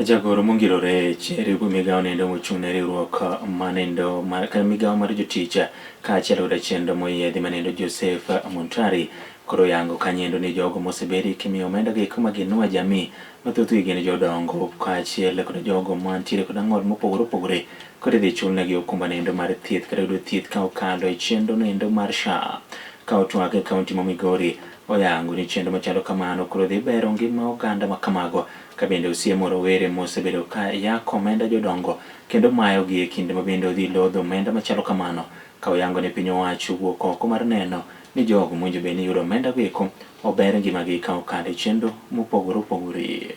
Jagoro mongirore e migawo nendo mochung' ne riwruok manendo mar migawo mar jotich kaachiel koda chenro moyiedhi manendo Joseph Muntari koro yango kanyendo ni jogo mosebedi kimiyo omenda gi kuma ginua jamii mathothgi gin jodongo kaachiel koda jogo mantiere koda ng'ol mopogore opogore kod idhi chulnegi okumba nendo mar thieth kata yudo thieth ka okalo e chenro nendo mar SHA. Ka otwak e kaunti ma Migori oyango ni chenro machalo kamano koro dhi bero ngima oganda ma kamago ka bende osiemo rowere mosebedo ka yako omenda jodongo kendo mayogi e kinde ma bende odhi lodho omenda machalo kamano ka oyango ni piny owacho wuok oko mar neno ni jogo mowinjo bed ni yudo omenda go eko ober ngimagi ka okalo e chenro mopogore opogore.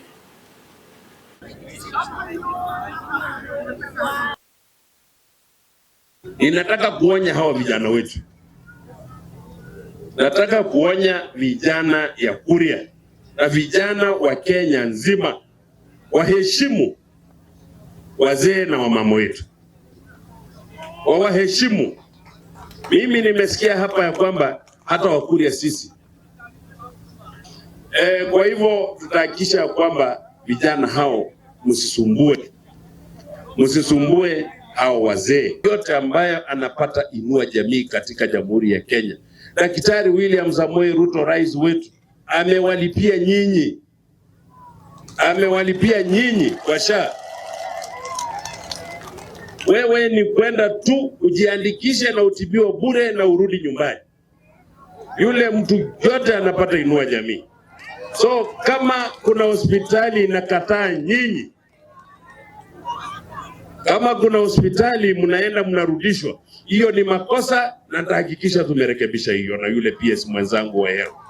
Ninataka kuonya hawa vijana wetu, nataka kuonya vijana ya Kuria na vijana wa Kenya nzima waheshimu wazee na wamama wetu, wawaheshimu. Mimi nimesikia hapa ya kwamba hata Wakuria sisi kwa hivyo tutahakikisha kwamba vijana hao msisumbue, msisumbue hao wazee. Yote ambayo anapata Inua Jamii katika Jamhuri ya Kenya, Daktari William Samoei Ruto, rais wetu, amewalipia nyinyi, amewalipia nyinyi kwa SHA. Wewe ni kwenda tu ujiandikishe na utibiwe bure na urudi nyumbani. Yule mtu yote anapata Inua Jamii. So kama kuna hospitali inakataa nyinyi, kama kuna hospitali mnaenda mnarudishwa, hiyo ni makosa, na nitahakikisha tumerekebisha hiyo na yule PS mwenzangu wa Ahero.